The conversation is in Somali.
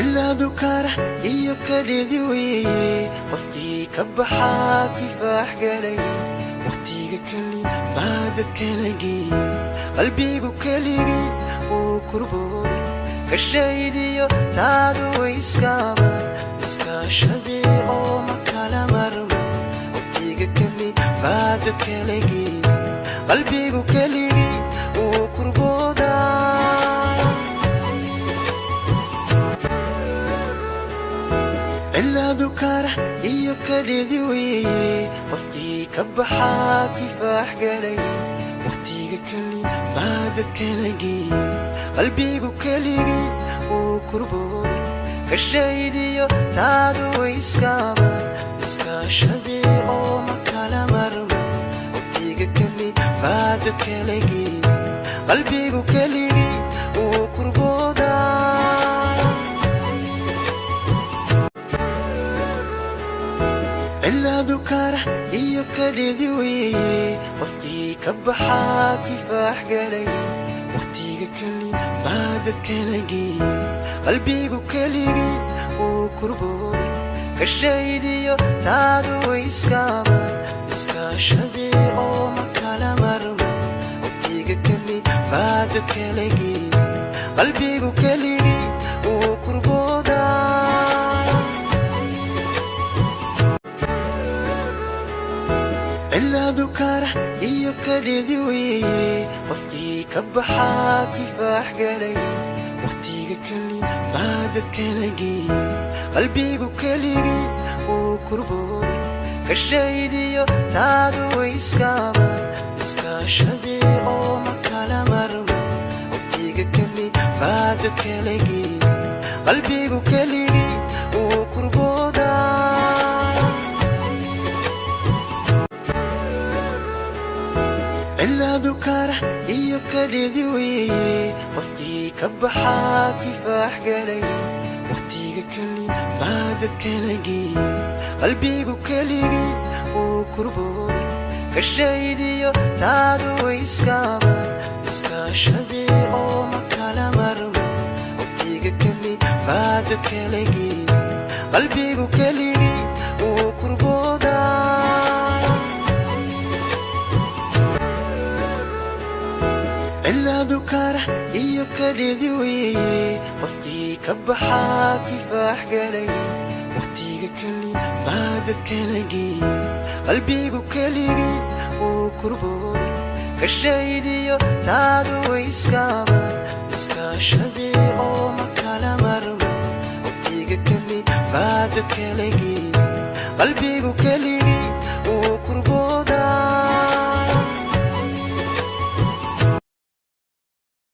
Ciladu kara iyo kadeedi weeye, qofkii ka baxaa kifaax galay. Waqtiga keli faada kalagii, qalbigu keligii wuu kurbooday. Kashaydiyo taadu way iskaaban, iskaashadii oo ma kala marman. Waqtiga keli faada kalagii, qalbigu keligii wuu kurboodaa. Ciladu kara iyo kadeedi weeye, qofkii ka baxaa kifaax galay. Waqtiga keli faada kalagii, qalbigu keligii wuu kurbooday. Kashaydiyo taadu way iskaaban, iskaashadii oo ma kala marman. Waqtiga keli faada kalagii, qalbigu keligii wuu kurboodaa. Ciladu kara iyo kadeedi weeye, qofkii ka baxaa kifaax galay. Waqtiga keli faada kalagii, qalbigu keligii wuu kurbooday. Kashaydiyo taadu way iskaaban, iskaashadii oo ma kala marman. Waqtiga keli faada kalagii, qalbigu keligii wuu kurboodaa. Ciladu kara iyo kadeedi weeye, qofkii ka baxaa kifaax galay. Waqtiga keli faada kalagii, qalbigu keligii wuu kurbooday. Kashaydiyo taadu way iskaaban, iskaashadii oo ma kala marman. Waqtiga keli faada kalagii, qalbigu keligii wuu kurboodaa. Ciladu kara iyo kadeedi weeye, qofkii ka baxaa kifaax galay. Waqtiga keli faada kalagii, qalbigu keligii wuu kurbooday. Kashaydiyo taadu way iskaaban, iskaashadii oo ma kala marman. Waqtiga keli faada kalagii, qalbigu keligii wuu kurboodaa. Ciladu kara iyo kadeedi weeye, qofkii ka baxaa kifaax galay. Waqtiga keli faada kalagii, qalbigu keligii wuu kurbooday. Kashaydiyo taadu way iskaaban, iskaashadii oo ma kala marman. Waqtiga keli faada kalagii, qalbigu keligii